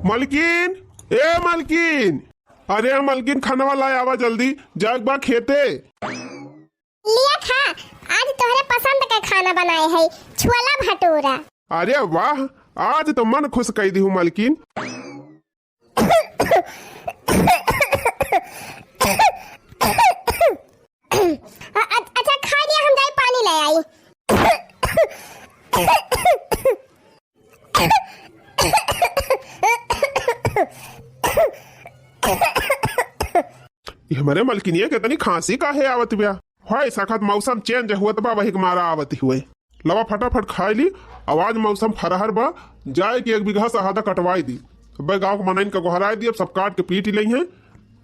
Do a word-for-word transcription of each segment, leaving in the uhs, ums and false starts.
मलकिन, ए मलकिन, अरे मलकिन, खानवा लाए आवा जल्दी, जाए बा खेते। लिया खा, आज तोहरे पसंद के खाना बनाए है, छोला भटूरा। अरे वाह, आज तो मन खुश कई दिहू मलकिन। अ-, अ-, अच्छा, खा लिया, हम जाई पानी ले आई। ये हमरे मलकिनिया के तनी खांसी काहे आवत बिया? होय सकत मौसम change हुअत बा, वही के मारा आवत हुए। लवा फटाफट खाए ली, आवाज मौसम फरहर बा, जाए के एक बीघा सहदा कटवाई दी। अबे गाँव के मनइन के गोहराए दी, अब सब काट के पीट ही लई हैं।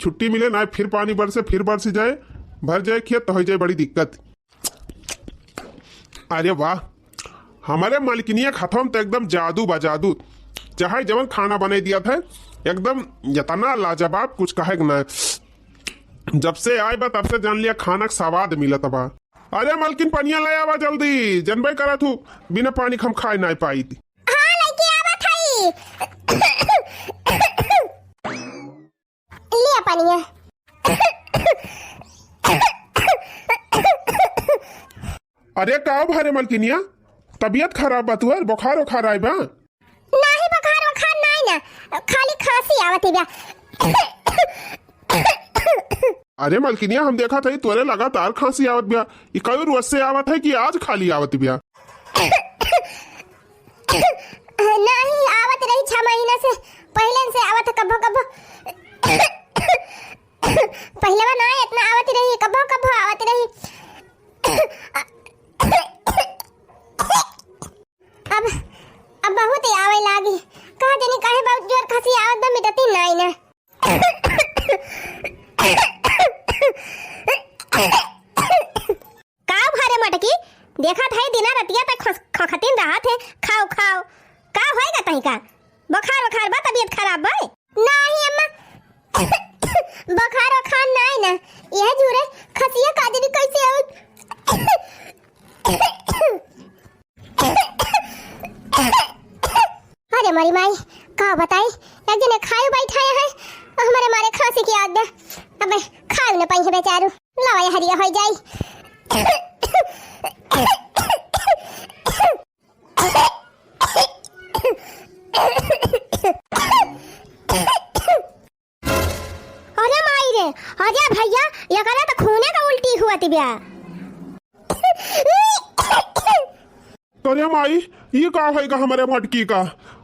छुट्टी मिले ना, फिर पानी बरसे, फिर बरस जाए, भर जाए खेत, तो हो जाए बड़ी दिक्कत। अरे वाह, हमरे मलकिनिया के हथवा में तो एकदम जादू बा, जादू। चाहे जवन खाना बने दिया था, एकदम इतना लाजवाब, कुछ कहे के ना। जब से आए बा, तब से जान लिया खाना के स्वाद मिलत बा। अरे मलकिन, पनिया ले आवा जल्दी, जनबे करत हूँ, बिना पानी के हम खाए नाई पाई। हाँ, लेके आवत हई। लिया पनिया। अरे का भा रे मलकिनिया, तबियत खराब बा तुहर, बुखार उखार आए बा? नाही, बुखार उखार नाही ना, खाली खांसी आवत ही बा। अरे मलकिनिया, हम देखत हई तोरे लगातार खांसी आवत बिया। ई कई रोज से आवत है कि आज खाली आवत बिया? नाही, आवत रही छह महीना से, पहिले से आवत है कभो कभो। पहिलवा ना इतना आवत रही, कभो कभो आवत रही। अब, अब बहुत ही आवे लागी। का जानी काहे बहुत जोर खांसी आवत बा, मिटती नाई ना। का भा रे मटकी, देखत है दिना रतिया तक खस-, खखतिन रहत है, खाओ, खाओ। का होएगा तहीं का? बुखार, बुखार बा, तबियत खराब बा? नाही अम्मा, बुखार, बुखार नाई ना, यह जुरे खसिया का जानी कैसे आवत। अरे मोरी माई, का बताई, एक जने खाए बैठाए हैं, हमरे मारे खांसी की आदत। अबे खाए न पाई है बेचारू, लावा ये हरिया हो जाई। अरे माई रे, अरे भैया, एकरा त खूने का उल्टी हुआ तिब्या। अरे माई, ई का होइगा हमरे मटकी का?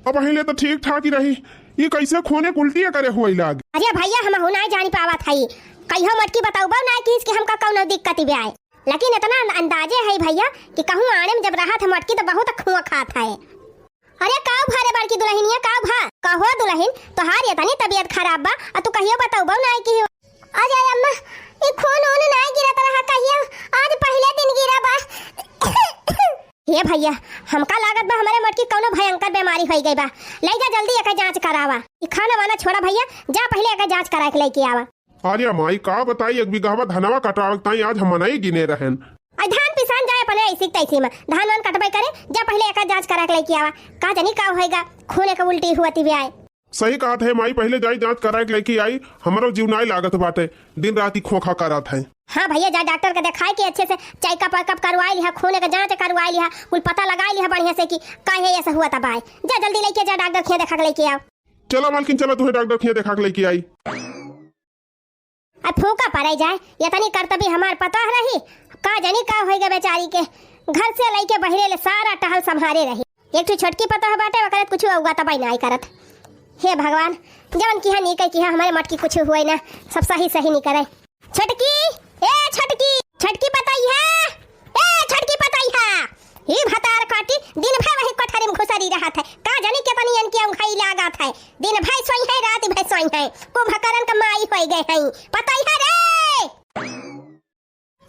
अब पहिले त ठीक ठाक ही रही, ई कैसे खूने के उल्टी करे हुए लाग? अरे भैया, हमहू नाई जानी पावत हई, कहियो मटकी बतौबो नाई किहिस कि हमका कौनो दिक्कत बे आए, लेकिन इतना अंदाजे है भैया कि कहूँ आड़े में जब रहत है मटकी त बहुत खूआ खात है। अरे काव भा रे बड़की दुलहिनिया, काव भा? कहो दुलहिन, तोहार एतनी तबियत खराब बा, आ तू कहियो बतौबो नाई कि। अरे अम्मा, ई खून ऊन नाई गिरत रहा कहियो, आज पहिले दिन गिरा बा। हे भैया, हमका लागत बा हमरे मोटकी कौनो भयंकर बेमारी होई गई बा। लई जा जल्दी एकर जांच करावा। ई खाना वाना छोड़ा भैया, जा पहिले एकर जांच करा के लइके आवा। अरे माई, का बताई, एक बीघावा धनवा कटावे के ताई आज हम मनई गिने रहन। आई धान पिसान जाए अपने ऐसी तैसी में, धान वान कटबे करे, जा पहिले एकर जांच करा के लइके आवा। का जानी का होएगा, खूने के उल्टी हुआ तिबे आए। सही कहत है माई, पहिले जाई जांच करा के लइके आई, हमरो जीव नाई लागत बाटे, दिन राती खोखा करत है। हाँ भैया, जा डॉक्टर के देखाई के अच्छे से checkup वेकअप करवाई लिहा, खूने के जांच करवाई लिहा, कुल पता लगाई लिहा बढ़िया से कि काहे ऐसा हुआ तब आए। जा जल्दी लइके जा डॉक्टर खिया देखा के लइके आओ। चला मालकिन, चला तुहे डॉक्टर खिया देखा के लइके आई। अब फूका पड़े जाए, इतनी करतबी हमार पतोह रही, का जानी का होइगा बेचारी के। घर से लइके बहिरे ले सारा टहल संभारे रही। एक ठो छोटकी पतोह बाटे, ओकरे कुछ अउगा तबाई नाई करत। हे भगवान, जवन किहा नीके किहा हमरे मटकी कुछ हुए ना, सब सही सही निकरे। छोटकी, ए छोटकी, छोटकी पतोहिया, ए छोटकी पतोहिया, ई भतार काटी दिन भर वही कोठरी में घुसरी रहत है। का जानी केतनी इनके औंघाई लागत है। दिन भर सोई है, रात भर सोई है। कुंभकरन का माई होई गए हैं। पतोहिया रे!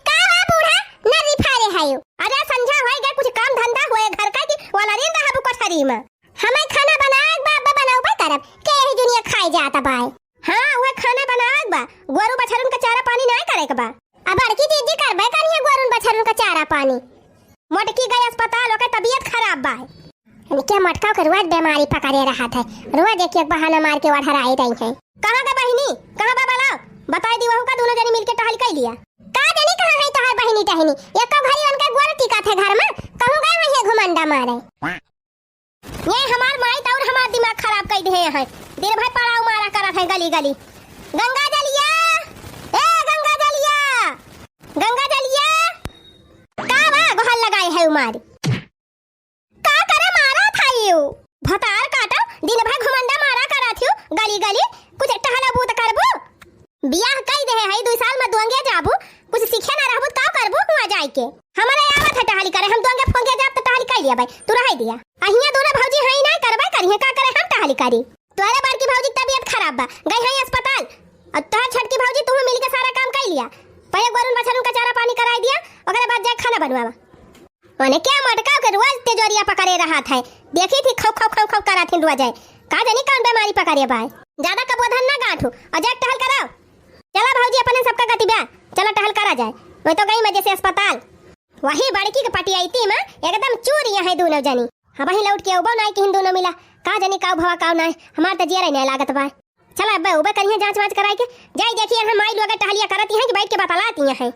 का हो बूढ़ा, नर्री फारे है? अरे संझा होई गए, कुछ काम धंधा होए घर का कि वाला दिन रहबू कोठरी में। हमें खाना बनाए के बा, अब्बा बनौबे करब, के यही दुनिया खाए जात बाय। हाँ, उहे खाना बनाए के बा, गोरू बछरुन का चारा पानी नाय करे के बा। अब बड़की दीदी करबे करिहे गोरुन बछरुन का चारा पानी। मोटकी गई अस्पताल, ओकर तबियत खराब बा। इनके मटकाव के रोज बेमारी पकड़े रहत है, रोज एक एक बहाना मार के ओढ़राई रही है। कहाँ गए बहिनी, कहाँ बा बलाओ? बताई दी वहू का, दोनों जनी मिलके टहल कइ लिया। का जनी कहाँ है तोहार बहिनी टहनी, एको घड़ी उनका गोड़ टिकत है घर में, कहूँ गए हुई है घुमंडा मारे। ये हमार माई त और हमार दिमाग खराब कइ देहे हैं। दिन भर पड़ाव मारा करत हैं गली गली। गंगा जलिया, ए गंगा जलिया, गंगा जलिया, का बा गोहर लगाए है उमारी? का करे मारा था यू? भतार काटा, दिन भर घुमंडा मारा करत हूँ गली गली, कुछ टहला बूत करबू? बियाह कइ देहे हई, दुइ साल में दोंगे जाबू, कुछ सीखे ना रहबू त का करबू हुआँ जाइके? हमरे आवत है टहली करे, हम दोंगे फोंगे जाब त टहली कइ लिया भाई, तू रहइ दिया। अहियाँ दोनों भौजी हई ना करबे करिहे, का करे हम टहली करी? तोहरे बड़की भौजी के तबियत खराब बा, गई हई अस्पताल। अउर तोहर छोटकी भौजी तुहू मिल के सारा काम कइ लिया, पहिले गोरुन बछरुन का चारा पानी कराइ दिया, ओकरे बाद जाए खाना बनवावा। ओने क्या मटकाव के रोज तेजोरिया पकड़े रहत है। देखी थी खौ खौ खौ खौ करत हिन रोज है। का जानी कौन बेमारी पकड़े बा। ज्यादा कबोधन ना गांठू और जाके टहल कराओ। चला भौजी अपने सबका गति बा। चला टहल करा जाए। वही तो गई मैं जैसे अस्पताल। वही बड़की के पटियाइती में एकदम चूर यहाँ है दोनों जनी। हाँ वही लौट के उबो नाई किहिन दोनों मिला। का जानी काऊ भवा काऊ नाई। हमार तो जियरा नहीं लागत बा। चला अब्बे उबे करिए जांच वांच कराई के। जाई देखिए हम माई लोग टहलिया करती हैं कि बैठ के बतलाती हैं।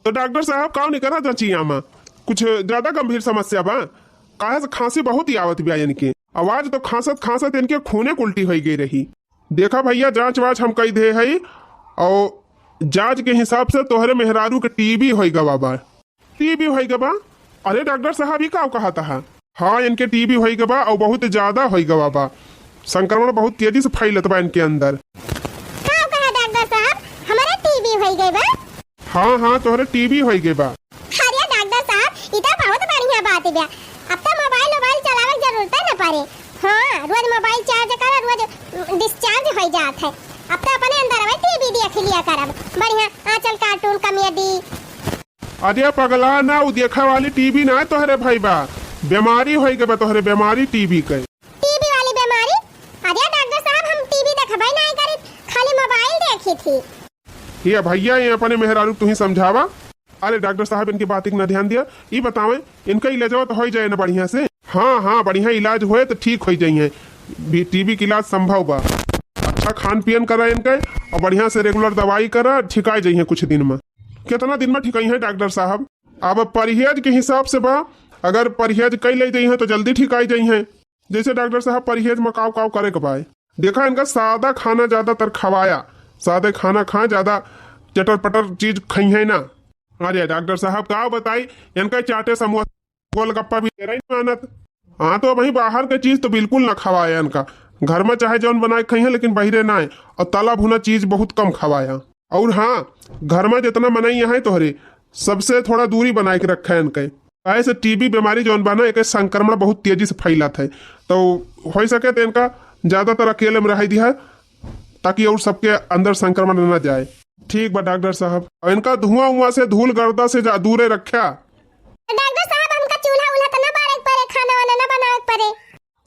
तो डॉक्टर साहब, काव निकरा जाची आमा? कुछ ज्यादा गंभीर समस्या बा? काहे से खांसी बहुत ही आवत बा इनके। आवाज तो खांसत खांसत इनके खूने के उल्टी होई गई रही। देखा भैया, जांच वाच हम कई दे हई, और जांच के हिसाब से तोहरे मेहरारू के टीबी होई गवा बा। टीबी होई गवा? अरे डॉक्टर साहब, ई काव कहत हा? हाँ, इनके टीबी होई गवा और बहुत ज्यादा होई गवा बा। संक्रमण बहुत तेजी से फैलत बा इनके अंदर। का कहा डॉक्टर साहब, हमारे टीबी होई गई बा? हाँ, हाँ, तोहरे टीबी होई गई बा। अरे डॉक्टर साहब, ई तो बहुत बढ़िया बात बा। अब तो मोबाइल वोबाइल चलावे के जरूरत न पड़े। हाँ, रोज मोबाइल चार्ज करो, रोज डिस्चार्ज होई जात है। अब तो अपने अंदर में टीबी देख लिया करब। बढ़िया आंचल कार्टून, कॉमेडी। अरे पगला ना, उ देखे वाली टीबी ना तोहरे भाई बा, बेमारी होई गई बा तोहरे, बेमारी टीबी के। टीबी वाली बेमारी? अरे डॉक्टर साहब, हम टीबी देखबे नहीं करी, खाली मोबाइल देखी थी। ये भैया, ये अपने मेहरारू तुही समझावा। अरे डॉक्टर साहब, इनकी बात एक ना ध्यान दिया। ई बतावे, इनका इलाजवा तो होई जाए ना बढ़िया से? हाँ, हाँ, बढ़िया इलाज होए तो ठीक होई जाइए। टीबी के इलाज संभव बा। अच्छा खान पियन करा इनका और बढ़िया से रेगुलर दवाई करा, ठिकाई जाइए कुछ दिन में। कितना दिन में ठिकाई है डॉक्टर साहब? अब परहेज के हिसाब से बा, अगर परहेज कई ले जाइए तो जल्दी ठिकाई जाइए। जैसे डॉक्टर साहब, परहेज में काव काव करे के बाय? देखा, इनका सादा खाना ज्यादातर खवाया, सादे खाना खाए, ज्यादा चटर पटर चीज खइहे ना। अरे डॉक्टर साहब, का बताई, इनका चाटे समोसा गोलगप्पा भी नहीं मानत। हाँ, तो वही बाहर के चीज तो बिल्कुल ना खवाया इनका। घर में चाहे जौन बनाए खइहे, लेकिन बहिरे ना आए। और तला भुना चीज बहुत कम खवाया। और हाँ, घर में जितना मनई है तोहरे, सबसे थोड़ा दूरी बनाए के रखा है इनके। काहे से टीबी बीमारी जौन बा ना, एके संक्रमण बहुत तेजी से फैलत है, तो हो सके तो इनका ज्यादातर अकेले में रह दिया, ताकि और सबके अंदर संक्रमण न जाए। ठीक बा डॉक्टर साहब, और इनका धुआं उआं से, धूल गर्दा से जा-, दूरे रख्या। डॉक्टर साहब, हमका चूल्हा उल्हा तो ना बारे के पड़े, खाना वाना ना बनावे के पड़े।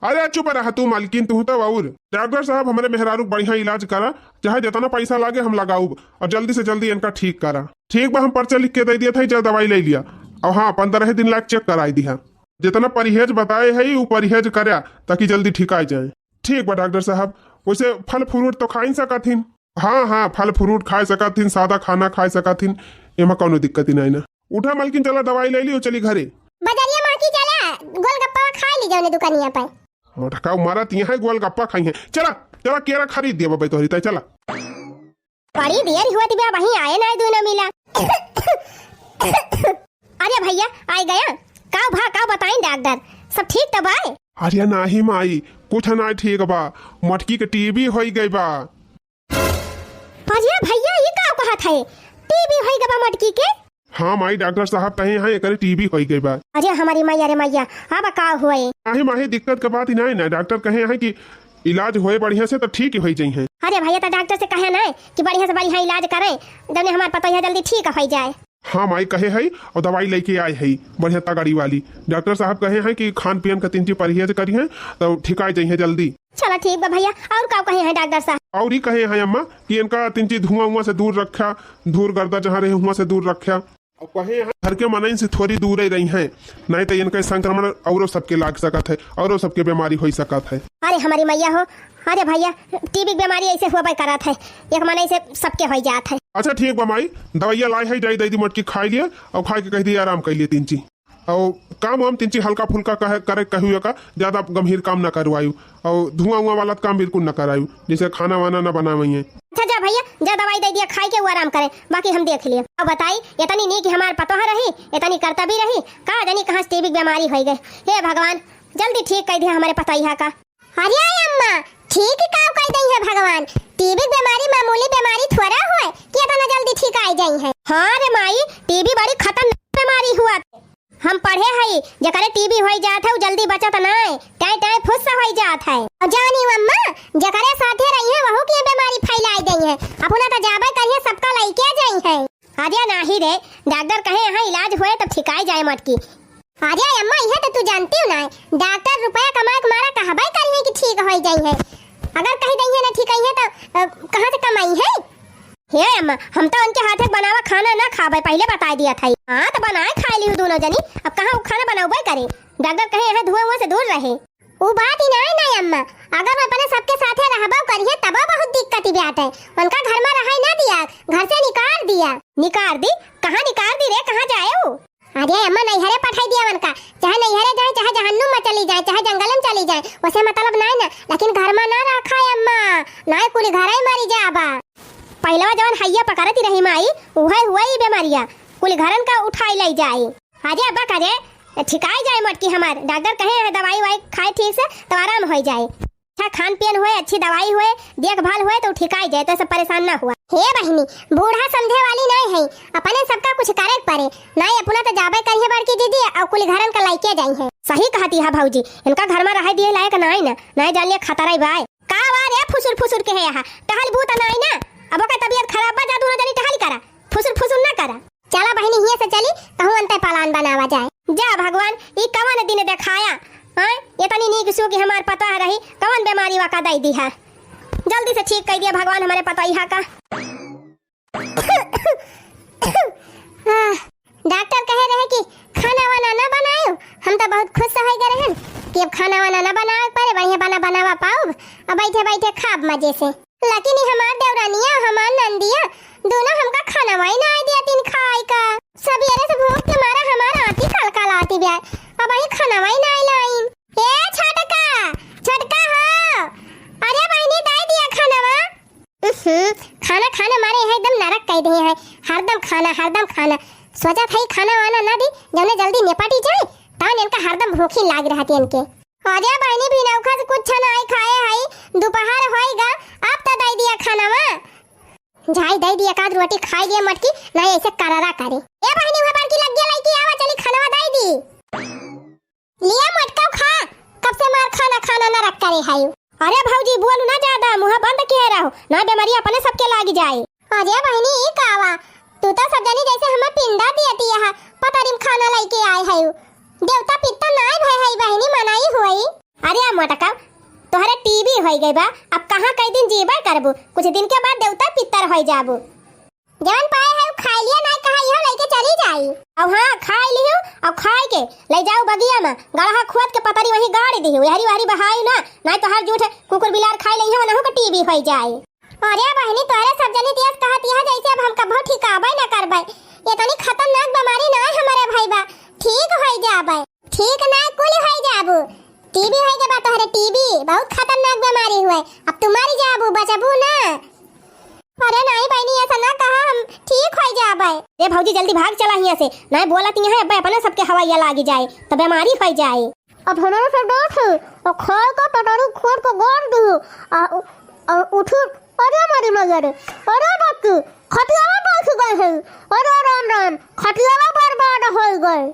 अरे चुप रह तू मालकिन, तू तो और। डॉक्टर साहब, हमरे मेहरारू के बढ़िया इलाज करा, चाहे जितना पैसा लागे हम लगाउब, और जल्दी से जल्दी इनका ठीक करा। ठीक बा, हम पर्चा लिख के दे दिया था, जा दवाई ले लिया। और हाँ, पंद्रह दिन लाग चेक कराई दिया। जितना परहेज बताए है, वो परहेज करा, ताकि जल्दी ठिकाई जाए। ठीक बा डॉक्टर साहब, वैसे फल फ्रूट तो खाई सकत हिन? हाँ, हाँ, फल फ्रूट खाए सकत हिन, सादा खाना खाए सकत हिन, एमा कौनो दिक्कत ही नहीं ना। उठा मलकिन, चला दवाई ले लियो, चली घरे। बजरिया माँ की चला, गोलगप्पा खा ली जाओ ने दुकानिया पे। मोटका मारा तिया है, गोलगप्पा खाई है। चला, चला केरा खरीद दिया बाबा तोहरी ताई, चला। बड़ी देर हुआ थी बा, वहीं आए ना दोनों मिला। अरे भैया, आइ गया। का भा, का बताई डॉक्टर, सब ठीक तो बाय? अरे नाही माई, कुछ ना ठीक बा, मटकी के टीबी होई गई बा। अरे भैया, ये का कहत है, टीबी होई गई बा मटकी के? हाँ माई, डॉक्टर साहब कहे हैं एकरे टीबी होई गई बा। अरे हमारी माई, अरे मैया, अब का हुए? नाही माई, दिक्कत के बात ही नहीं ना, डॉक्टर कहे हैं कि इलाज होए बढ़िया से तो ठीक ही होई जाई है। अरे भैया, तो डॉक्टर से कहे ना कि बढ़िया से बढ़िया इलाज करे, जौने हमार पतोहिया जल्दी ठीक होई जाए। हाँ माई कहे है और दवाई लेके आए है बढ़िया तगड़ी वाली। डॉक्टर साहब कहे हैं कि खान पियन का तीन चीज परहेज करी है तो ठिकाई जाई है जल्दी। चला ठीक बा भैया, और का कहे हैं डॉक्टर साहब? और ही कहे हैं अम्मा कि इनका तीन चीज धुआं उआं से दूर रखा, धूल गर्दा जहाँ रहे हुआं से दूर रखा। अब कहे हैं, घर के मनइन से थोड़ी दूरे रही हैं, नहीं तो इनके संक्रमण औरो सबके लाग सकत है, औरो सबके बीमारी होइ सकत है। अरे हमारी मैया हो, अरे भैया, टीबी के बीमारी ऐसे होबे करत है, एक मनई से सबके होइ जात है। अच्छा ठीक बा माई, दवाइया लाए है, जाई दे दी मोटकी खाई लिए, और खाए के कह दी आराम कर लिए तीन ची। और काम वाम तीन ची हल्का फुल्का कहे, करे कहू का, ज्यादा गंभीर काम ना करवायु, और धुआं उआं वाला काम बिल्कुल ना करायु, जैसे खाना वाना ना बनावइए। अच्छा जा भैया, जा दवाई दे दिया खाए के, वो आराम करे, बाकी हम देख लिए। अब बताई, इतनी नीक हमार पतोह रही, इतनी करतबी रही, का जानी कहाँ से टीबी के बीमारी होइ गए। हे भगवान, जल्दी ठीक कर दिया हमारे पतोहिया का। अरे अम्मा, ठीक का कर दई है भगवान, टीबी के बीमारी मामूली बीमारी थोड़ा होए कि इतना जल्दी ठीक आ जाई है। हाँ रे माई, टीबी बड़ी खतरनाक बीमारी हुआ। हम पढ़े हई, जेकरे टीबी होई जात है, उ जल्दी बचत नाय, टाँय टाँय फुस्स होई जात है। और जानी अम्मा, जेकरे साथे रही है, वहू के बीमारी फैलाई दई है। अपना तो जाबे करिए, सबका लइके जाई है। अरे नाही रे, डॉक्टर कहे यहाँ इलाज होए तब ठिकाई जाए मटकी। अरे अम्मा, इहे तो तू जानती हो ना, डॉक्टर रुपया कमाए के मारा कहबे करिए कि ठीक होई जाई है। अगर कही दई है ना ठीक है तो, अ, कहाँ से कमाई है? हे अम्मा, हम तो उनके हाथे के बनावा खाना ना खाबे, पहिले बताइ दिया था। हाँ, तो बनाए खाए लिहू दोनों जनी, अब कहाँ उ खाना बनाबे करे? डॉक्टर कहे यहाँ धुआं उआं से दूर रहे। उ बात ही नाय ना अम्मा, अगर वो अपने सबके साथे रहबो करिए तबो बहुत दिक्कत ही बात है। उनका घर में रहाई ना दिया, घर से निकाल दिया। निकाल दी? कहाँ निकाल दी रे, कहाँ जाए उ? अरे अम्मा, नैहरे पठाई दिया उनका, चाहे नैहरे जाए, चाहे जहन्नुम में चली जाए, चाहे जंगल में चली जाए, उसे मतलब नाय ना, लेकिन घर में ना रखा है अम्मा, नाय कुली घर ही मरी जाबा। पहलवा जवन हैया पकड़ती रही माई, उहे हुआ ही बीमारिया, कुली घरन का उठाई ले जाए। अरे अब्बा करे, ठिकाई जाए मटकी हमार, डॉक्टर कहे है दवाई वाई खाए ठीक से तो आराम हो जाए। अच्छा खान पियन होए, अच्छी दवाई होए, देखभाल होए तो ठिकाई जाए, तो सब परेशान ना हुआ। हे बहिनी, बूढ़ा समझे वाली नहीं है, अपने सबका कुछ करे के पड़े। नहीं अपना तो जाबे करिए बड़की दीदी और कुली घरन का लइके जाई है। सही कहती है भौजी, इनका घर में रहे दिए लायक नहीं ना, नहीं जान लिया खतरा ही बाय। का वा रे फुसुर फुसुर के है यहाँ, टहल बूत नहीं ना, अब ओकर तबीयत खराब बा, जा दोनों जनी टहल करा, फुसुर फुसुर ना करा। चला बहिनी, हियां से चली, कहूँ अंते पालान बनावा जाए। जा भगवान, ई कवन दिन देखाया, हाँ? इतनी नीक सूख हमार पतोह रही, कवन बीमारी वाका दई दी है? जल्दी से ठीक कर दिया भगवान हमारे पतोहिया का। आह, डॉक्टर कहे रहे कि खाना वाना ना बनायो, हम तो बहुत खुश हो गए रहन कि अब खाना वाना ना बनावे पड़े, बढ़िया बना बनावा पाउब, अब बैठे बैठे खाब मजे से। लेकिन ई हमार देवरानिया, हमार नंदिया, दोनों हमका खानवा ही नाय दिया तीन खाए का। सबेरे से भूख के मारा हमार आँती कलकलाती ब्या, अब ई खानवा ही नाय लाइन। ए छोटका, छोटका हो, अरे बहिनी, दे दिया खानवा। उहुं, खाना खाना मारे है एकदम नरक कह दिए है, हरदम खाना, हरदम खाना। सोचा था ई खाना वाना ना दी, जौने जल्दी निपटी जाए, तान इनका हरदम भूखी लाग रहती इनके। अरे बहिनी, बिनौखा से कुछ नाय खाए हई, दोपहर होइगा, अब त दई दिया खानवा। जाई दई दिया, एकाध रोटी खाई लिया मटकी, नहीं ऐसे करारा करे। ए बहिनी, वह बड़की लग गया लड़की, आवा चली खानवा दई दी। लिया मटका खा, कब से मार खाना खाना ना रख करे हई। अरे भौजी, बोलू ना ज्यादा, मुँह बंद किए रहो, ना बीमारी अपने सबके लागी जाए। अरे बहिनी, ई का बा? तू तो सब जनी जैसे हमें पिंडा दियती है, पतरी में खाना लइके आए है। देवता पित्तर नाय भय है बहिनी, मनाई हुई। अरे आ मोटका, तोहरे टीबी होई गई बा, अब कहाँ कई दिन जीबा करबू? कुछ दिन के बाद देवता पित्तर होई जाबू। जवन पाए है उ खाई लिया, नाय कहा इहो लइके चली जाई। अब हाँ, खाई लियो, अब खाए के ले जाओ बगिया में, गड़हा खोद के पतरी वहीं गाड़ दियो, यहरी वहरी बहाई ना, नाय तोहर जूठ कुकुर बिलार खाई ले, इहो नहु के टीबी होई जाए। अरे बहिनी, तोहरे सब जनी दियस कहत यह जैसे अब हम कभो ठिकाबे न करबे। ये तनी खतरनाक बीमारी ना है हमारे भाई बा, ठीक होई जाबे। ठीक ना कुल होई जाबू। टीबी होई के बा तोहरे, टीबी बहुत खतरनाक बीमारी हुए। अब तू मरी जाबू, बचबू ना। अरे नहीं बहिनी, ऐसा ना कहा, हम ठीक होई जाबे। ए भौजी, जल्दी भाग चला हियां से, नहीं बोलत यहाँ अब्बे अपने सबके हवाइया लागी जाए तो बीमारी होई जाए। अब हमारा सब डांट है, और खाए का पटारू खोद के गाड़ दी, आ, आ उठी, अरे हमारी मगर, अरे बच्ची, खटियावा बैठ गए हैं, अरे राम राम, खटियावा बर्बाद हो गए।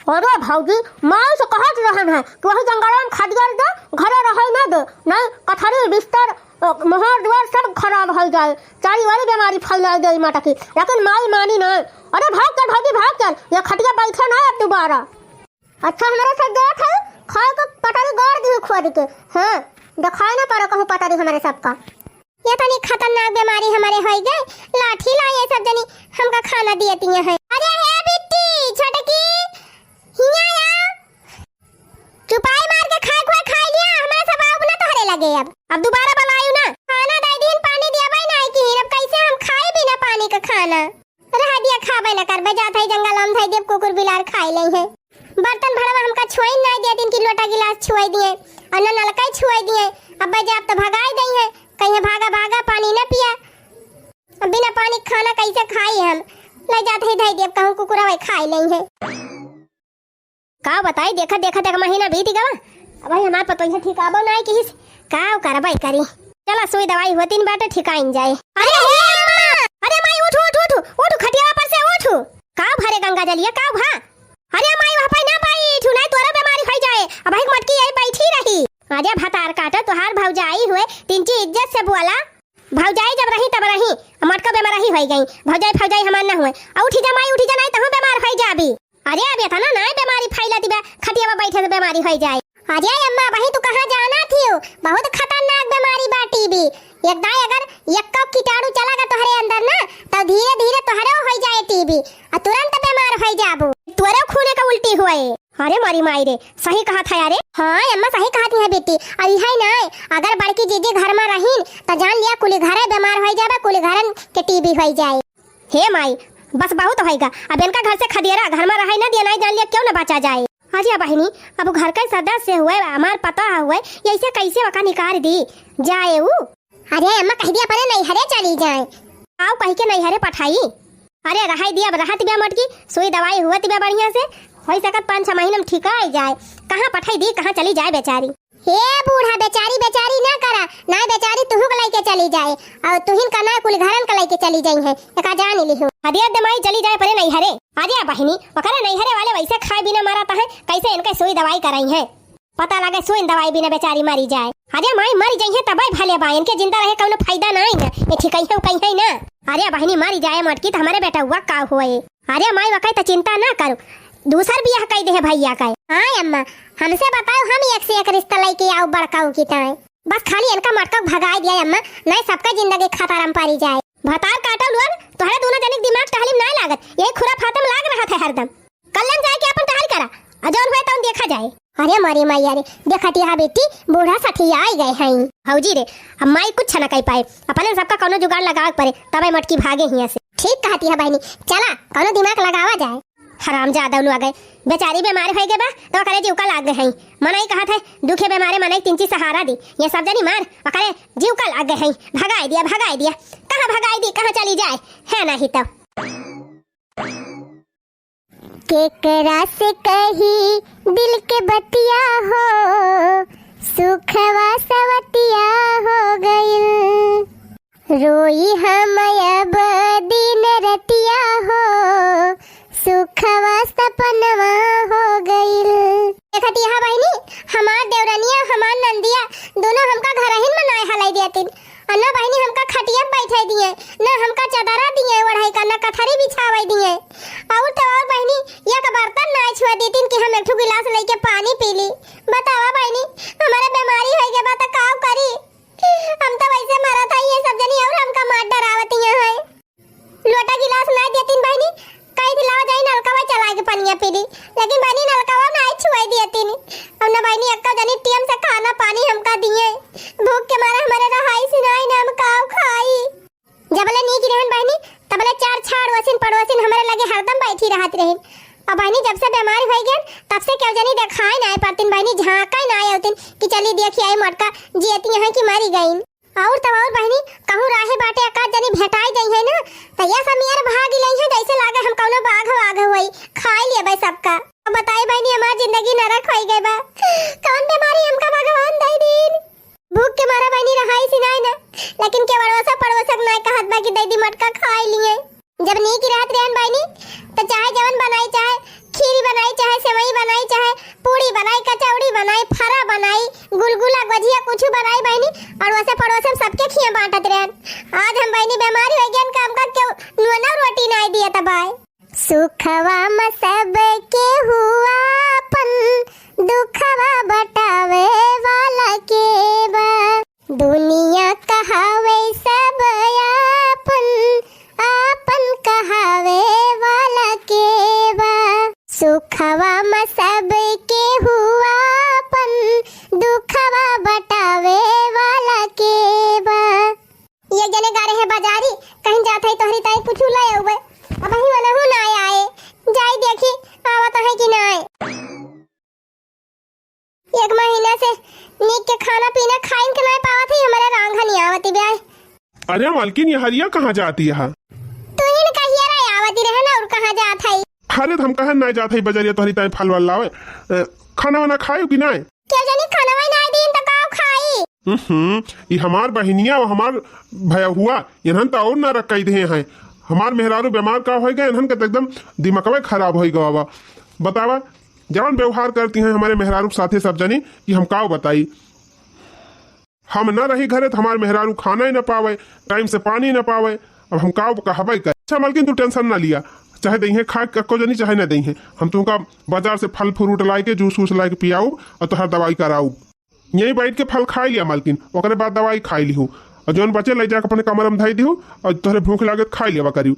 अरे भौजी, माई से कहत रहन है कि वही जंगल में खटिया दे, घरे रहे ना दे, नहीं कथरी बिस्तर, अ, मोहर दुआर सब खराब हो जाए, चारी वाली बीमारी फैला दे माता की, लेकिन माई मानी नहीं। अरे भाग चल भौजी, भाग चल, ये खटिया बैठे ना अब दोबारा। अच्छा, हमारे साथ गया था, खाए को पटारी गाड़ दी खोद के। हाँ, दिखाई ना पड़ा कहूँ पटारी हमारे सबका। ये तनी खतरनाक बीमारी हमारे होई गए, लाठी लाई ये सब जनी हमका खाना दियती हैं। अरे हे छोटकी, हियाँ आ। चुपाई मार के खाए खुए खाई लिया, हमरा सब आउब ना तोहरे लगे अब। अब दोबारा बलायू ना। खाना दे दीन, पानी दिया भाई ना कि अब कैसे हम खाई बिना पानी का खाना? रह दिया, खाबे ना करबे, जात है जंगल हम धई देब, कुकुर बिलार खाई लेइहैं। बर्तन भड़वा हमका छुआई ना दिया दिन की लोटा गिलास छुआई दिए और ना नलका ही छुआई दिए। अब जाब तो भगाई देइहैं, कहिहैं भागा भागा पानी ना पिया। अब बिना पानी खाना कैसे खाई हम? ले जात है धई देब, कहूँ कुकुरा वही खाई लेइहैं। का बताई, देखत देखत एक महीना बीत गवा। अब भाई हमार पतोहिया ठिकाबो नाई किहिस, का करबै करी। चला सुई दवाई होतिन बाटे, ठिकाइन जाए। अरे हे अम्मा! अरे माई उठ उठ उठ उठ, खटिया पर से उठ। का भरे गंगा जलिया, का भा? अरे माई वहाँ पे ना बैठू, नाई तोरा बेमारी होइ जाए। अब भाई मटकी यही बैठी रही। अरे भतार काटो, तोहार भौजाई हुए, तिनची इज्जत से बोला। भौजाई जब रही तब रही, मटका बेमार ही होइ गई। भौजाई फौजाई हमार ना हुए। आ उठी जा माई, उठी जा, नाई तहूँ बेमार होइ जाबी। अरे अब एतना नाई बेमारी फैलत बा, खटिया में बैठे से बेमारी होइ जाए। अरे अम्मा, वही तू कहाँ जाना थी? बहुत खतरनाक बेमारी बा टीबी। एक दाई अगर एक्को कीटाणु चला गा तोहरे अंदर ना, तो धीरे धीरे तोहरे होइ जाए टीबी, आ तुरंत बेमार होइ जाबू। तोरे खूने का उल्टी हुए। अरे मोरी माई रे, सही कहत है अरे। हाँ अम्मा, सही कहत है बेटी। अब इहै नाई, अगर बड़की जीजी घर में रहीन, तो जान लिया कुली घरे बेमार होइ जाबे, कुली घरन के टीबी होइ जाए। हे माई, बस बहुत होइगा। अब इनका घर से खदेरा, घर में रहै ना दिया, नाई जान लिया क्यों ना बचा जाए। अरे बहिनी, अब घर का सदस्य हुए, हमार पतोह हुए, ऐसे कैसे ओका निकाल दी जाए ऊ? अरे अम्मा, कह दिया अपने नैहरे चली जाए। आओ कह के नैहरे पठाई। अरे रहै दिया, अब रहत बिया मटकी, सुई दवाई हुवत बिया बढ़िया से, होइ सकत पाँच छह महीना में ठीक आइ जाए। कहाँ पठाई दी, कहाँ चली जाए बेचारी? हे बूढ़ा, बेचारी बेचारी ना करा, ना बेचारी तुहू के लइके चली जाए, और तुहिन का ना कुल घरन के लइके चली जाई है, एका जान लिहू। अरे दे माई, चली जाए परे नैहरे। अरे बहिनी, ओकरे नैहरे वाले वैसे खाए बिना मरत है, कैसे इनके सुई दवाई कराई है? पता लगे सुई दवाई बिना बेचारी मरी जाए। अरे माई, मरी जाई है तबे भले बा, इनके जिंदा रहे कौनो फायदा नाई ना, ये ठीक है, कहीं है ना। अरे बहिनी, मरी जाए मटकी तो हमारे बेटा हुआ का हुए? अरे माई, वकाई तो चिंता ना करू, दूसर बियाह कई दे है भैया का। हाँ अम्मा, हमसे बताओ, हम एक से एक रिश्ता लइके आओ बड़काऊ की ताए। बस खाली इनका मटका भगाई दिया अम्मा, नहीं सबका जिंदगी खतरा में पड़ी जाए। भतार काटो लोग, तोहरे दोनों जनिक दिमाग टहली में नाई लागत, यही खुराफाते में लाग रहत है हरदम। कल्याण जाए के अपन टहल करा, और जौन होए तौन देखा जाए। अरे मोरी मैया रे, देखत यहाँ बेटी, बूढ़ा सठिया आई गए हैं। भौजी रे, अब माई कुछ न कह पाए, अपने सबका कौनो जुगाड़ लगावे के पड़े, तबे मटकी भागे हियाँ से। ठीक कहती है बहनी, चला कौनो दिमाग लगावा जाए। हरामजादा लोग आ गए, बेचारी बीमार होइ गए बा, तो ओकरे जीव का लाग गए हैं। मनई कहत है, दुखे बीमारे मनई तिनची सहारा दी, ये सब जनी मार, ओकरे जीव का लाग गए हैं। भगाई दिया, भगाई दिया, कहाँ भगाई दी, कहाँ चली जाए, है नहीं तो। केकरा से कही दिल के बतिया हो, सुखवा सवतिया हो गइल। रोई हम अब दिन रतिया हो, सुखवा सपनवा हो गइल। देखत यहाँ बहिनी, हमार देवरनिया, हमार नंदिया, दोनों हमका घरहिन में नाय हलाई देतिन। आ ना बहिनी हमका खटिया पे बैठे दिए, ना हमका चदरा दिए ओढ़ाई का, ना कथरी बिछावे दिए। और तो और बहिनी, एक बर्तन ना छुए देतिन कि हम एक ठो गिलास लेके पानी पी ली। बतावा बहिनी, हमारे बीमारी होइ गए बा त का करी? हम तो वैसे मरत है, ये सब जनी और हमका मार डरावत है। लोटा गिलास ना देतिन बहिनी, कही थी लावा जाई नलकवा चला के पनिया पी ली, लेकिन बहिनी नलकवा ना छुए देतिन। अब ना बहिनी एक्का जनी टीएम से खाना पानी हमका दिए, भूख के मारे हमारे रहाई सिनाई ना हम काव खाई। जबले नीक रहन बहिनी, तबले चार छह अड़ोसिन पड़ोसिन हमरे लगे हरदम बैठी रहत रहिन। अब बहिनी जब से बीमारी होइ गए, तब से केहू जनी देखाए ना आए परतिन बहिनी, झांकाए ना आए होतिन कि चली देखी आई मोटका जियती हैं कि मरी गईन। और तब और बहिनी, कहूँ राहे बाटे एकाध जनी भेटाई जाई है ना, त ये सब नियर भाग लई है, जैसे लागे हम कौनो बाघ वाघ होई, खाई लेबे सबका। अब बताई बहिनी, हमार जिंदगी नरक होई गई बा। कौन बीमारी हमका भगवान दे दीन? भूख के मारा बहिनी रहाई सिनाई ना, लेकिन केवड़वा सब पड़ोसक नाय कहत बा कि दे दी मटका खाई लिए। जब नीक रहत रहन बहिनी, त चाहे जवन बनाई, चाहे खीरी बनाई, चाहे सेवई बनाई, चाहे पूड़ी बनाई, कचौड़ी बनाई, फरा बनाई, गुलगुला, गुझिया, कुछ बनाई बहिनी, और वैसे पड़ोसन सबके खिया बांटत रहन। आज हम बहिनी बीमारी होइ गयन, काम का क्यों नुआ ना रोटी नाई दिया तबाय। सुखवा में सब के हुआ अपन, दुखवा बटावे वाला के बा। दुनिया कहावे सब आपन, आपन कहावे वाला के बा। सबके हुआ अपन दुखवा बटावे वाला के बा। ये जने गा रहे बाजारी, कहीं जात है तोहरी ताई कुछ ले आउबे। अबहीं वनहु ना आए, जाई देखी आवत है कि ना आए। एक महीना से नीक के खाना पीना खाइन के नाय पावत है, हमरे रांग हनी आवती ब्याय। अरे मालकिन, ये हरिया कहाँ जाती है? तू ही न कहिया रे आवती रहे ना, और कहाँ जात है? अरे, त हम कहाँ नाय जात है बजरिया तोहरी ताई फल वल लावे। अ, खाना वाना खायू कि नाय? केहू जनी खाना वाई नाय दीन त का खाई? हम्म, ई हमार बहिनिया और हमार भयहुआ, इन्हन त और ना रख कई दे हैं। हमार मेहरारू बीमार का होई गए, इन्हन के त एकदम दिमकवे खराब होई गवा बा। बतावा, जवन व्यवहार करती हैं हमरे मेहरारू के साथे सब जनी, कि हम काव बताई। हम न रही घरे त हमार मेहरारू खाना ही न पावे, टाइम से पानी न पावे। अब हम काव कहबे कर। अच्छा मलकिन, तू टेंशन ना लिया, चाहे दइहें खाए कक्को जनी, चाहे न दइहें। हम तुमका बाजार से फल फ्रूट लाए के, जूस वूस लाए के पियाउब और तोहर दवाई कराउब। यहीं बैठ के फल खाई लिया मलकिन, ओकरे बाद दवाई खाई लिहू। और जौन बचे ले जाके अपने कमरा में धई दिहू और तोहरे भूख लागे त खाई लेवा करियो।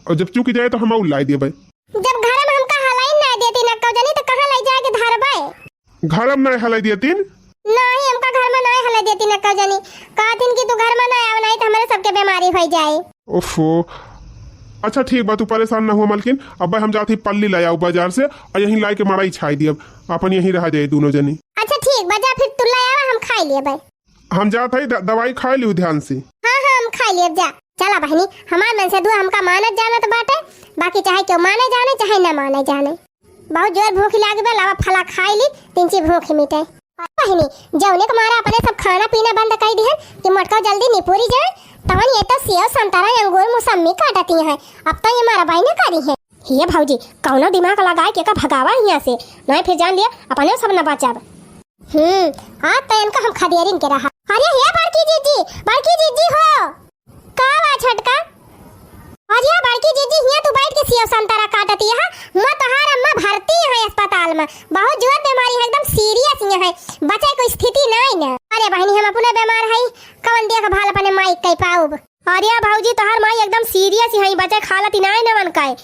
और जब चूक जाए त हम और लाई देबे। जब घर में हमका हलाई ना देती ना कौजनी, त कहाँ ले जाके धरबे? घर में नहीं हलाई देतीन? नहीं, हमका घर में नहीं हलाई देती ना कौजनी। कहतीन कि तू घर में ना आव, नहीं त हमरे सबके बीमारी होई जाए। ओफो। अच्छा ठीक बा, तू परेशान ना हुआ मलकिन। अब हम जात ही पल्ली ले आउब बाजार से और यहीं लाई के मड़ई छाई दियब, अपन यहीं रह जाए दोनों जनी। अच्छा ठीक बा, जा फिर तू ले आवा, हम खाई लेबे। हम जात हई, द-, दवाई खाई लिहू ध्यान से। हाँ, हाँ, हम खाई लेब जा। चला बहिनी, हमार मन से दुआ हमका मानत जानत बाटे, बाकी चाहे केहू माने जाने, चाहे ना माने जाने। बहुत जोर भूख लागी बा, लावा फला खाई ली, तिनची भूख मिटे। बहिनी, जौने के मारे अपने सब खाना पीना बंद कई दिहन कि मोटका जल्दी निपुरी जाए, तवन ये तो सेव, संतरा, अंगूर, मौसम्मी काटती हैं। अब तो ये मारा बाई न करी है। हे भौजी, कौनो दिमाग लगाए के का भगावा हियाँ से, नहीं फिर जान लिया अपने सब न बचब। हम्म, आज तो इनका हम खदेरिन के रहा। अरे हे बड़की जीजी, बड़की जीजी हो, का बा छोटका? अरे बड़की जीजी, हियाँ तू बैठ के सेव संतरा काटती है। मैं तोहार अम्मा भर्ती है अस्पताल में, बहुत जोर बीमारी है, एकदम सीरियस ही है, बचे कोई स्थिति नहीं न। अरे बहिनी, हम अपने बीमार है, कौन देखभाल अपने माई के पाउब? अरे भौजी, तोहार माई एकदम सीरियस ही है, बचे खालती नहीं न मन का है।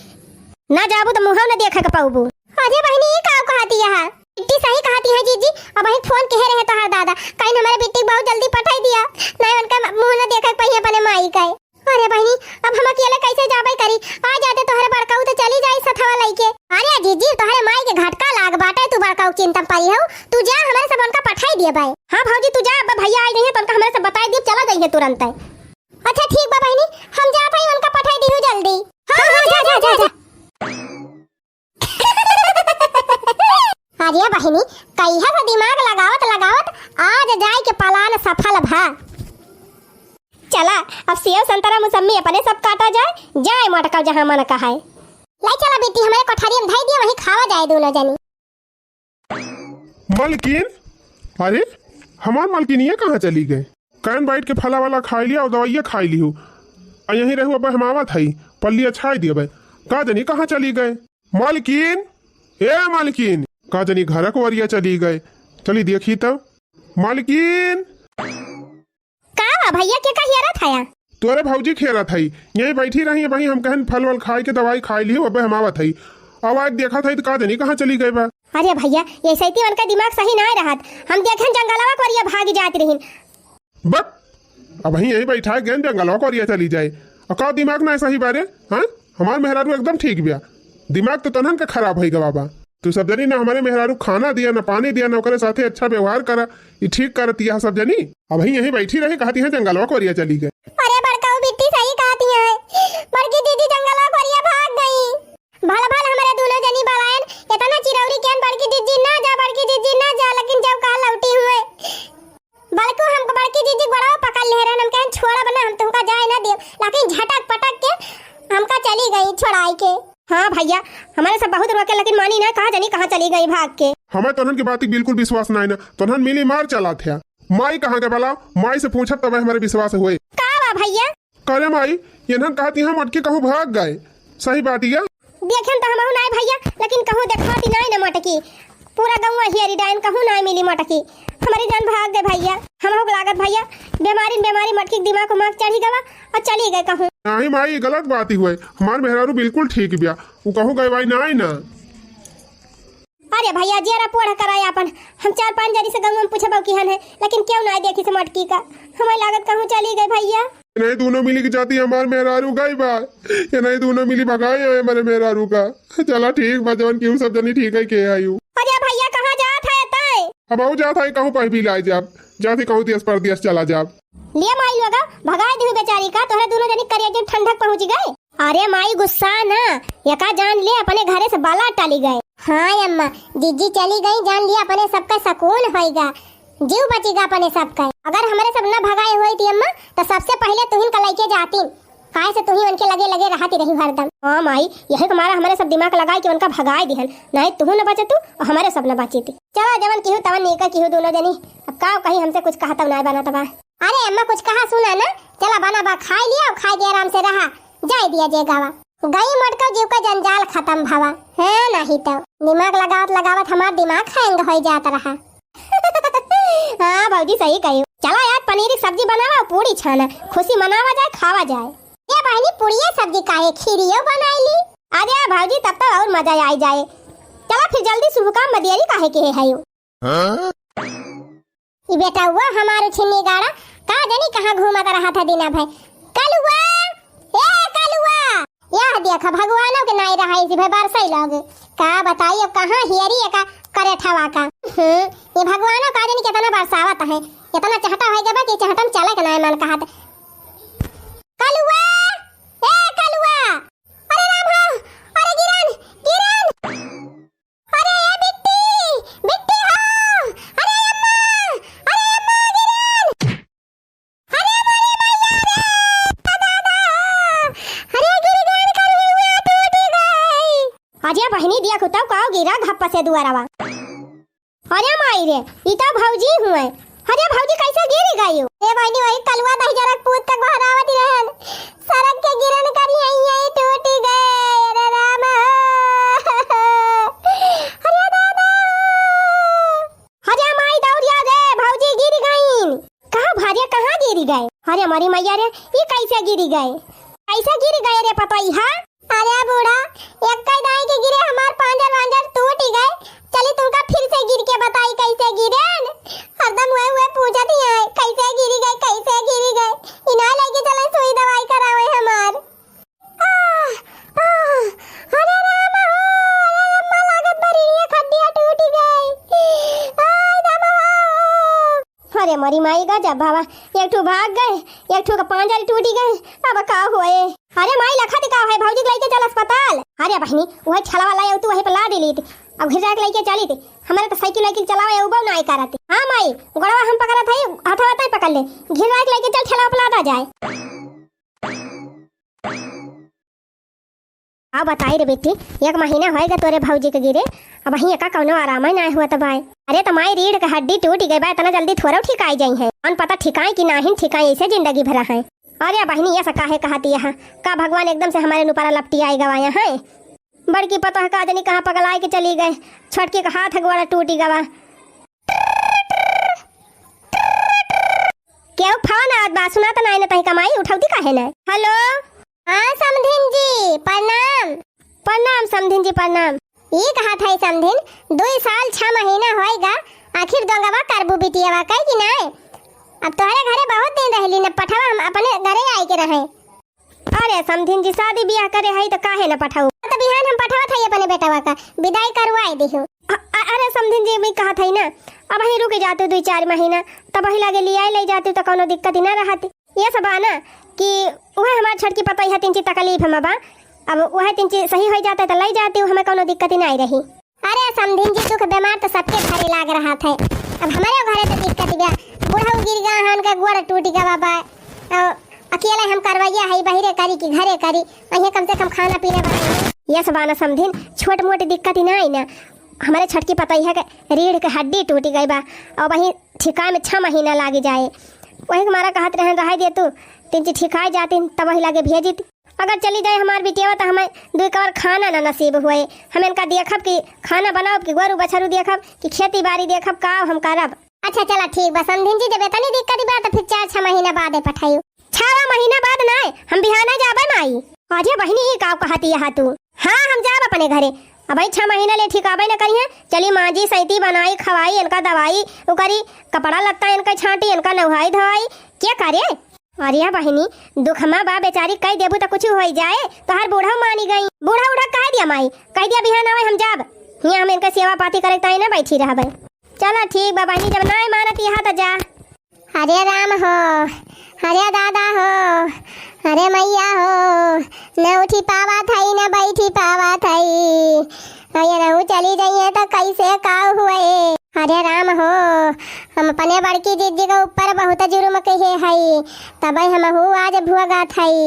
ना जाबू त मुँह न देखे के पाउबू। अरे बहिनी, ई का कहती है? बिट्टी सही कहती है जीजी, अबहीं फोन कहे रहे तोहार दादा, कहीं हमारे बिट्टी के बहुत जल्दी पठाई दिया, नहीं उनका मुँह न देखे के पाई अपने माई का। अरे बहिनी, अब हम अकेले कैसे जाबे करी? आ जाते तोहरे बड़काऊ तो चली जाई सथवा लइके। अरे जीजी, तोहरे माई के घटका लाग बाटे, तू बड़काऊ चिंता में परी हो, तू जा, हमारे सब उनका पठाई दिए बाय। हाँ भौजी, तू जा, अब भैया आई रही है तो उनका हमारे सब बताई दिए, चला जाइए तुरंत। अच्छा ठीक बा बहिनी, हम जात हई, उनका पठाई दिहू जल्दी। हाँ, हाँ, जा, जा, जा, जा। अरे बहिनी, कहिया से दिमाग लगावत लगावत आज जाए के प्लान सफल भा। चला, अब सेव संतरा मौसम्मी अपने सब काटा जाए, जाए मोटका जहाँ मन कहाए। लाई चला बेटी, हमारे कोठरिया में धई दिया, वहीं खावा जाए दोनों जनी। मलकिन, अरे हमार मलकिनिया कहाँ चली गए? कौन बैठ के फला वाला खाई लिया और दवाइया खाई लिहू। आ यहीं रहू, अब हम आवत हई, पल्ली अछाई दियबे। का जनी कहाँ चली गए? मलकिन, ए मलकिन, का जनी घर को वरिया चली गए। चली देखी तब। मलकिन। का बा भैया, के का हेरत हया? तोरे भौजी खेलत हई, यहीं बैठी रही, वहीं हम कहन फल वल खाए के दवाई खाई लिहू, अबे हम आवत हई। अब आज देखत हई त का जनी कहाँ चली गए बा। अरे भैया, ये सैती उनका दिमाग सही ना रहत। हम देखन जंगलवा कोरिया भाग जात रहिन। बक, अबहीं यहीं बैठा गेन जंगलवा कोरिया चली जाए। और का दिमाग ना सही बारे? हाँ, हमार मेहरारू एकदम ठीक बिया, दिमाग तो तनहन के खराब होई गवा बा। तू सब जनी ना हमारे मेहरारू खाना दिया, ना पानी दिया, ना ओकरे साथे अच्छा व्यवहार करा, ई ठीक करती है सब जनी। अबहीं यहीं बैठी रही, कहती है जंगलवा कोरिया चली गए। अरे बड़काऊ बिट्टी सही कहती है, बड़की दीदी जंगलवा कोरिया भाग गई। भल भल हमारे दोनों जनी बलायन इतना चिरौरी केन, बड़की दीदी ना जा, बड़की दीदी ना जा, लेकिन जब कहा लौटी हुए, बड़कू हमको बड़की दीदी बड़ा पकड़ ले रहन, हम कहन छोड़ब ना, हम तुमका जाए ना देब, लेकिन झटक पटक के हमका चली गई छोड़ाई के। हाँ भैया, हमारे सब बहुत रोके लेकिन मानी ना, कहाँ जनी कहाँ चली गई भाग के। हमें तोहन की बात बिल्कुल विश्वास नहीं ना, तोहन मिली मार चला थे। माई कहाँ के बला, माई से पूछब तबे हमारे विश्वास होए। का बा भैया? करे माई, इन्हन कहती हम अटके कहूँ भाग गए। सही बात या? देखेन त हमहू नाय भैया, लेकिन कहूँ देखाती नाय न मटकी। पूरा गौवा हेरी डाइन, कहूँ नाय मिली मटकी। हमरी जान भाग गए भैया। हमहू के लागत भैया, बेमारी न बेमारी मटकी के दिमाग उमाग चढ़ी गवा और चली गए कहूँ। नाही माई, गलत बात ही हुए। हमार मेहरारू बिल्कुल ठीक बिया। उ कहूँ गए भाई नाय ना। अरे भइया, जियरा पोढ़ कराए आपन। हम चार पाँच जनी से गउँवा में पूछबउ किहन है, लेकिन केउ नाहीं देखिस मटकी का। हमइ लागत कहूँ चली गइ भइया। इनहीं दुनो मिली के जाति हमार मेहरारू गइ बा। इनहीं दुनो मिली भगाए आए हमरे मेहरारू का। चला ठीक बा, जवन केहू सब जनी ठीक है के आयु। अरे भइया, कहाँ जात है तय? अब आऊ जात है कहूँ पह भी लाए जाब। जात है कहूँ देश परदेश चला जाब। ले माई लोगा, भगाए दिहु बेचारी का, तोहरे दुनो जनी करेजे ठंडक पहुँच गए। अरे माई गुस्सा ना, एका जान ले अपने घरे से बाला टाली गए। हाँ अम्मा, जिज्जी चली गई, जान लिया अपने सबका सकून होइगा, जीव बचिगा अपने सबका। अगर हमरे सब न भगाए होइत अम्मा, तो सबसे पहिले तुहिन का लइके जातीन, काहे से तुही उनके लगे लगे रहती रही हरदम। हाँ माई, यही के मारा हमरे सब दिमाग लगाए कि उनका भगाए दिहन, नाहीं तुहू न बचतू और हमरे सब न बचित। चला जवन किहू तवन नीका किहू दुनो जनी, अब का कही, हमसे कुछ कहत नाहीं बनत बा। अरे अम्मा, कुछ कहा सुना ना, चला बना बा खाए लिया और खाए के आराम से रहा, जाए दिया जे गावा। गई मोटका जीव का जंजाल खतम भवा। है नहीं तो दिमाग लगावत लगावत हमार दिमाग हैंग होई जात रहा। हाँ भौजी, सही कही। चला यार, पनीर की सब्जी बनावा, पूड़ी छाना, खुशी मनावा जाए, खावा जाए। ए बहिनी, पुड़िया सब्जी काहे, खीरियो बनाई ली। अरे भौजी, तब तो और मजा आई जाए। चला फिर जल्दी शुभ काम में देरी काहे के है यू? हाँ? ई बेटउआ हमार उछिन्नी गाड़ा, का जानी कहाँ घूमत रहत है दिना भर। कलुआ, ए कलुआ, यह देखा भगवानों के नाई रहा इसी भर बरसई लगे। का बताई अब कहाँ हियरी एका करे ठवा का। हम्म, ये भगवानों का जानी कितना बरसावत है, इतना चहटा होई गबा कि चहटा में चले के नाई मन कहत। कलुआ, ए कलुआ, अरे राम हो, अरे गिरन, गिरन। अरे ए बिट्टी, बिट्टी हो, अरे अम्मा, अरे अम्मा गिरन, अरे मोरी मैया रे, दादा, अरे गिर गए, कलुआ टूट गई। अरे बहिनी, दिया खुताऊ काव गिरा घप्पा से दुआरवा। अरे माई रे, ई तो भौजी हुए। अरे भौजी, कैसे गिर गई? ए बहिनी, वही कलुआ दही जरा पूत तक बहरावत रहन। सरक के गिरन करी है, यही टूट गए। अरे राम। अरे दादा। अरे माई, दौड़िया रे, भौजी गिर गईन। कहाँ भारिया, कहाँ गिर गए? अरे हमारी मैया रे, ई कैसे गिर गए? कैसे गिर गए रे पतोहिया? अरे बूढ़ा, एक्कै दाई के गिरे हमार पांजर वांजर टूटि गए। चली तुमका फिर से गिर के बताई कैसे गिरेन। हरदम उहे उहे पूछत ही है, कैसे गिरी गए, कैसे गिरी गए। इना लेके चले सुई दवाई करावे हमार। आह, आह, अरे राम हो, अरे अम्मा लागत बा रीढ़िया खड्डिया टूटि गए। आय राम हो। अरे मोरी माई गजब बाबा, एक ठो भाग गए, एक ठो का पांजर टूटि गए, अब का होए? अरे माई लखत का है, भौजी के लइके चल अस्पताल। अरे बहिनी, वही ठेला वाला आयो तू वही पे लादि लीत, अब घिर जाके लइके चली थी। हमारे तो साइकिल वाइकिल चलावे उबो ना आए करत। हाँ माई, गोड़वा हम पकड़त है, हथवा तय पकड़ ले, घिर जाके लइके चल ठेला पे लादा जाए। का बताई रे बेटी, एक महीना होएगा तोरे भौजी के गिरे, अबहीं एका कौनो आराम ही नाय हुआ त बाय। अरे त माई रीढ़ के हड्डी टूटि गई बा, इतना जल्दी थोड़ो ठिकाई जाई है। कौन पता ठिकाई कि नाहिन ठिकाई, ऐसे जिंदगी भरा है। अरे बहिनी, ये सब काहे कहती यहाँ? का भगवान एकदम से हमारे नुपारा लपटी आए गवाया है? बड़की पतोह का जनी कहाँ पगलाए के चली गए, छोटकी का हाथ गोड़ा टूटि गवा। केहू फोन आवत बा, सुनात नाई न तही कमाई उठौती काहे न? हेलो। हाँ समधिन जी, प्रणाम। प्रणाम समधिन जी, प्रणाम। ई कहत है समधिन, दुई साल छह महीना होइगा, आखिर दोंगवा करबू बिटियावा कई कि नाय? अब तोहरे घरे बहुत दिन रहली न, पठवा हम अपने घरे आए के रहे। अरे समधिन जी, शादी बियाह करे हई त काहे न पठाऊ? त बिहान हम पठावत हई अपने बेटवा का, विदाई करवाए दिहु। अ-, अ-, अरे समधिन जी, मैं कहत हई ना, अबहीं रुक जातू दुई चार महीना, तबहीं लागे लियाए ले जातू त कौनो दिक्कत ही ना रहत। ये सब बा ना कि उहे हमार छोटकी पतोहिया तिनची तकलीफ में बा, अब उहे तिनची सही होइ जाते त ले जातू, हमें कौनो दिक्कत ही ना रही। अरे समधिन जी, दुख बेमार त सबके घरे लाग रहत है, अब हमरे घरे त दिक्कत बा। बुढ़ऊ गिर गया है, उनका गोड़ टूट गया बा, और अकेले हम करवैया है, बहिरे करी कि घरे करी, वहीं कम से कम खाना पीना बनाई। यस बा ना समधिन, छोट मोट दिक्कत ही ना आई ना, हमारे छोटकी पतोहिया के रीढ़ के हड्डी टूट गई बा, और वहीं ठिकाए में छह महीना लाग जाए। वही के मारा कहत रहन, रहे दे तू, तिनची ठिकाए जातिन, तब वही लागे भेजित। अगर चली जाए हमार बिटियावा, त हमें दुई कवर खाना ना नसीब हुए। हम इनका देखब कि खाना बनाओ कि गोरू बछरू देखब कि खेती बाड़ी देखब, का हम करब। अच्छा चला ठीक बा समधिन जी, जब इतनी दिक्कत बा त फिर चार छह महीना बाद पठाइयो। छह महीना बाद ना, हम बिहाना जाबे माई। अरे बहिनी, ई का कहती यहाँ तू? हाँ, हम जाब अपने घरे। अबही छह महीना ले ठीक आबे न करिहैं। चली माँजी, सैती, बनाई, खवाई, इनका दवाई, ओकरी कपड़ा लत्ता इनका छाँटी, इनका नहाई धोवाई, के करे? अरे बहिनी, दुखमा बा बेचारी, कहि देबू त कुछ होइ जाए, तोहार बूढ़ा मानी गई। बूढ़ा उढ़ा कहि दिया माई, कहि दिया बिहान आवे हम जाब। हियाँ हम इनका सेवा पाती करे ताई न बैठी रहबे। चला ठीक बा बहिनी, जब नाय मानत यहाँ त जा। अरे राम हो, अरे दादा हो, अरे मैया हो, न उठी पावत हई, न बैठी पावत हई। अरे रहू चली जइहे त कैसे का हुए? अरे राम हो, हम अपने बड़की जिज्जी के ऊपर बहुत जुर्म कहे हई, तबे हमहू आज भुगत हई।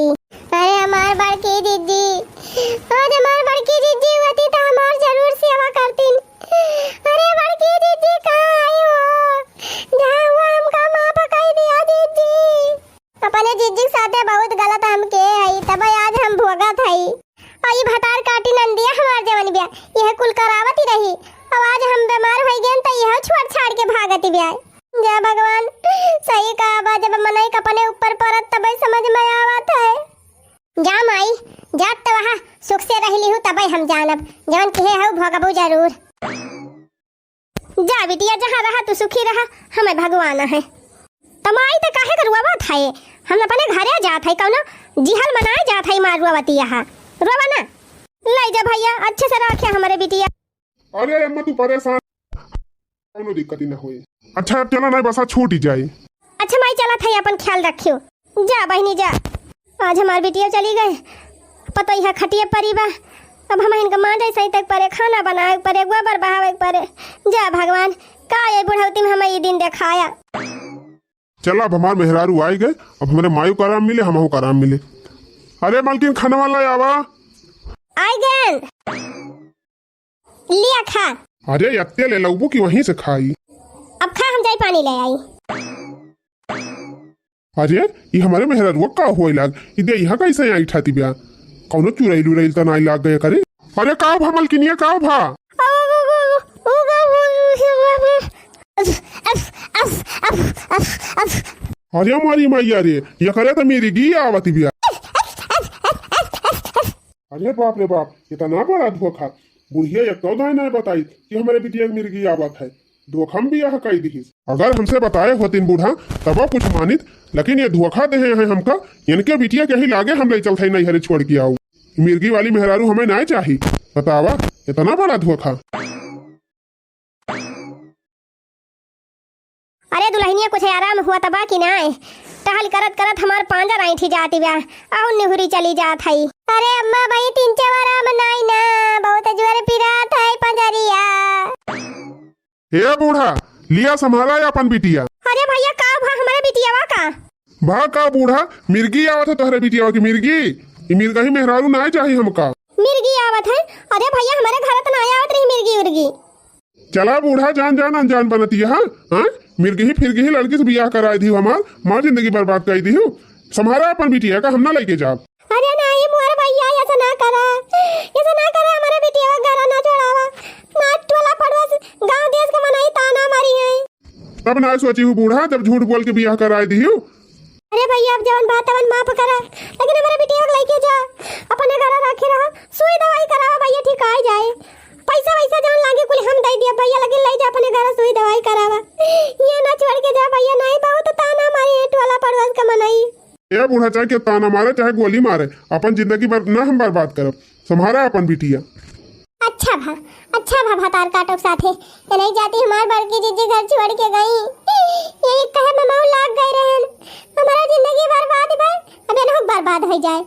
अरे हमार बड़की जिज्जी, आज हमार बड़की जिज्जी होती त हमार जरूर सेवा करतीन। अरे बड़की जिज्जी कहाँ आई हो? जहाँ हुआ हमका माफ कइ दिया जिज्जी। अपने जिज्जी के साथे बहुत गलत हम के हई, तबे आज हम भोगत हई। अउर ई भतार काटी नंदिया हमार जवन बिया, यह कुल करावत ही रही। अब आज हम बीमार होइ गएन त यह छोड़ छाड़ के भागत बिया। जा भगवान, सही कहा बा, जब मनई के अपने ऊपर परत तबे समझ में आवत है। जा माई, जा त वहाँ सुख से रह लिहू तबे हम जानब, जवन किहे हऊ भोगबू जरूर। जा बिटिया, जहाँ रहा तू सुखी रहा, हमें भगवान है। त माई त काहे के रोवत है? हम अपने घरे जात है, कौनो जिहल मनाए जात है, मार रोवती यहाँ। रोवा ना। ले जा भैया, अच्छे से रखे हमरे बिटिया। अरे अम्मा, तू परेशान, कौनो दिक्कत ही ना होई। अच्छा, अब चला, नहीं बसा छूट ही जाई। अच्छा माई, चला था, अपन ख्याल रखियो। जा बहिनी जा, आज हमार बिटिया चली गए, पतोहिया खटिए परी बा। अब हम इनका माँ जैसे ही तक परे, खाना बनावे के परे, गोबर बहावे के परे। जा भगवान, का ये बुढ़ौती में हमें ये दिन देखाया। चला, अब हमार मेहरारू आई गए, अब हमरे मायू का आराम मिले, हमहू का आराम मिले। अरे मालकिन, खाना वाला आवा। आई गए। लिया खा। अरे, यत्ते ले लउबू कि वहीं से खाई? अब खा, हम जाई पानी ले आई। अरे, ई हमरे मेहररुआ का होए लाग? ई दे, यहाँ कैसे आई ठाती ब्या? कौनो चुड़ैल उड़ैल त नाई लाग गए करे? अरे, का भा मलकिनिया, का भा? अरे, मारी मैया रे, ये करे त मेरी गी आवत ब्या। अरे बाप रे बाप, इतना बड़ा धोखा। बुढ़िया एक तो दाई नाय बताई कि हमरे बिटिया के मिर्गी आवत है। धोखा में बियाह कई दिहिस। अगर हमसे बताए होतिन बूढ़ा, तबो कुछ मानित, लेकिन ये धोखा देहे हैं हमका। इनके बिटिया के ही लागे हम ले चलत है नैहरे छोड़ के आऊ। मिर्गी वाली मेहरारू हमें नाय चाही। बतावा, इतना बड़ा धोखा। अरे दुलहिनिया, कुछ आराम हुआ त बा कि नाय? टहल करत करत हमार पांजर ऐंठी जात बा, अउर निहुरी चली जात हई। अरे अम्मा, भाई तीन चार आराम नाई ना, बहुत जोर पिरात है पंजरिया। हे बूढ़ा, लिया संभाला अपन बिटिया। अरे भैया, का भा हमरे बिटियावा का? भा का बूढ़ा, मिर्गी आवत है तोहरे बिटियावा की मिर्गी? ई मिर्गही मेहरारू नाय चाही हमका। मिर्गी आवत है? अरे भैया, हमरे घर त ना आवत रही मिर्गी उर्गी। चला बूढ़ा, जान जान अनजान बनतिया, हाँ? हाँ? मिर्गही फिरगही लड़की से बियाह कराई दिहू हमार, मार जिंदगी बर्बाद कर दिहू। संभारा अपन बिटिया का, हम ना लेके जाब। अरे नाई मोर भैया, ऐसा ना करा, ऐसा ना करा, हमारे बिटिया का घर ना छोड़ावा। मार टोला पड़ोस गांव देश के मनई ताना मारी है। तब ना सोची हूँ बूढ़ा, जब झूठ बोल के बियाह कराई दिहू। अरे भैया, अब जवन बात तवन माफ करा, लेकिन हमारे बिटिया के लेके जा, अपने घर रखे रहा, सुई दवाई करावा भैया, ठीक आ जाए। पैसा वैसा जवन लागे कुल हम दे दिया भैया, लेकिन ले जा अपने घर सुई दवाई करावा। ये ना छोड़ के जा भैया, नहीं बहुत ताना मारी है टोला पड़ोस के मनई। ए बूढ़ा, चाहे के ताना मारे, चाहे गोली मारे, अपन जिंदगी बर-, ना हम बर्बाद करब। संभारा अपन बिटिया। अच्छा भा, अच्छा भा, भतार काटो साथे। ये नहीं जाती हमार बड़की जीजी घर छोड़ के गई। ये कहे ममाऊ लाग गए रहन। हमारा जिंदगी बर्बाद भा, अब ये ना बर्बाद हो जाए।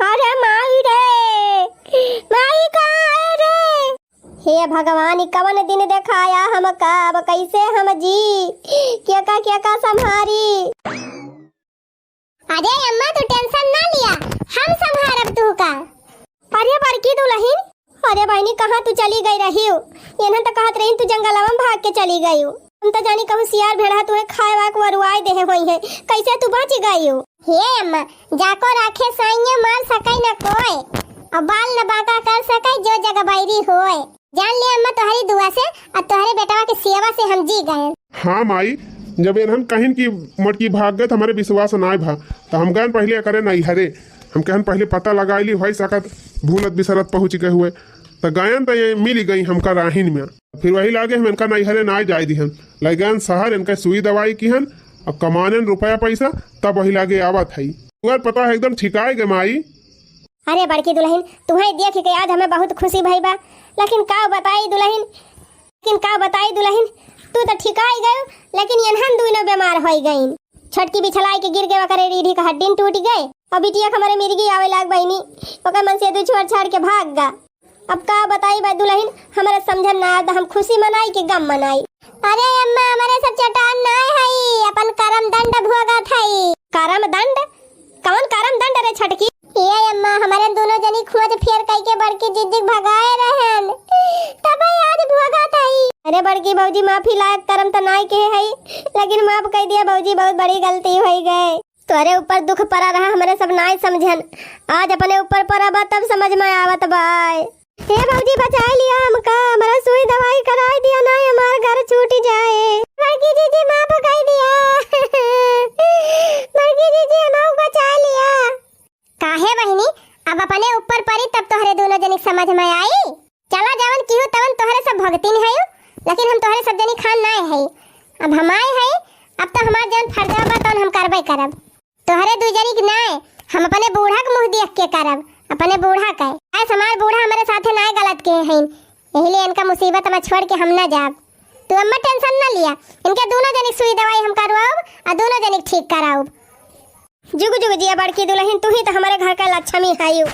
अरे माई रे, माई कहाँ है रे? हे भगवान, ई कवन दिन देखाया हमका, अब कैसे हम जी, के का, के का संभारी? अरे अम्मा, तू tension ना लिया, हम संभारब तू का। अरे बड़की दुलहिन, अरे बहिनी, कहाँ तू चली गई रही हो? एनहन त कहत रही तू जंगलवा में भाग के चली गई हो। हम त जानी कहूँ सियार भेड़हा तुहे खाए वाए के वरुआए देहे होई है, कैसे तू बच गई हो? हे अम्मा, जाको राखे साइया मार सकै न कोय, और बाल न बांका कर सकै जो जग बैरी होय। जान ले अम्मा, तोहरी दुआ से और तोहरे बेटवा के सेवा से हम जी गए। हाँ माई, जब एनहन कहिन कि मोटकी भाग गए त हमरे विश्वास नाय भा, त हम गए पहले एकरे नैहरे। हम कहन पहले पता लगाई ली, होई सकत भूलत बिसरत पहुँच गए हुए। त गयन त ये मिलि गई हमका राहिन में। फिर वही लागे हम इनका नैहरे नाय जाए दिहन, लइ गयन सहर इनका सुई दवाई किहन, अब कमानेन रुपया पैसा, तब वही लागे आवत हई। तुहर पता है एकदम ठिकाए गे माई। अरे बड़की दुलहिन, तुहैं देखि के आज हमें बहुत खुसी भई बा, लेकिन का बताई दुलहिन, लेकिन का बताई दुलहिन, तू त ठिकाइ गयो, लेकिन एनहन दुइनो बेमार होइ गइन। छोटकी बिछलाइ के गिर के ओकरे रीढ़ी क हड्डीन टूटि गए, अउ बिटिया क हमरे मिर्गी आवै लाग बहिनी, ओकर मनसेधू छोड़ छाड़ के भाग गा। अब का बताई बा दुलहिन, हमरे समझन ना आवत, हम खुसी मनाई कि गम मनाई। अरे अम्मा, हमरे सब चटान नाय हई, अपन करम दंड भोगत हई। करम दंड? कौन करम दंड रे छटकी? ए अम्मा, हमरे दुनो जनी खोज फेर कइके बड़की जिज्जी क भगाए रहेन, तबे आज भोगत हई। अरे बड़की भौजी, माफी लायक करम त नाय किहे हई, लेकिन माफ कइ दिया भौजी, बहुत बड़ी गलती होइ गए। तोहरे ऊपर दुख परा रहा, हमरे सब नाय समझन, आज अपने ऊपर परा बा तब समझ में आवत बा। हे भौजी, बचाइ लिया हमका, हमरा सुई दवाई कराइ दिया, नाहीं हमार घर छूटि जाए। बड़की जिज्जी, माफ कइ दिया। बड़की जिज्जी, हमहू बचाइ लिया। काहे बहिनी, अब अपने ऊपर परी तब तोहरे दुनो जनी क समझ में आई। चला जवन किहू तवन तोहरे सब भगतिन हयू, लेकिन हम तोहरे सब जनी खान नाय हई। अब हम आए हई, अब त हमार जवन फर्जवा बा तवन हम करबे करब। तोहरे दुइ जनी क नाय, हम अपने बूढ़ा क मुँह देख के करब, अपने बूढ़ा क। ऐस हमार बूढ़ा हमरे साथे नाय गलत किहे हईन, यही लिए इनका मुसीबत में छोड़ के हम न जाब। तू अम्मा tension न लिया, इनके दुनो जनी क सुई दवाई हम करवाउब अउर दुनो जनी क ठीक कराउब। जुग जुग जिया बड़की दुलहिन, तू ही त हमरे घर क लक्ष्मी हयू।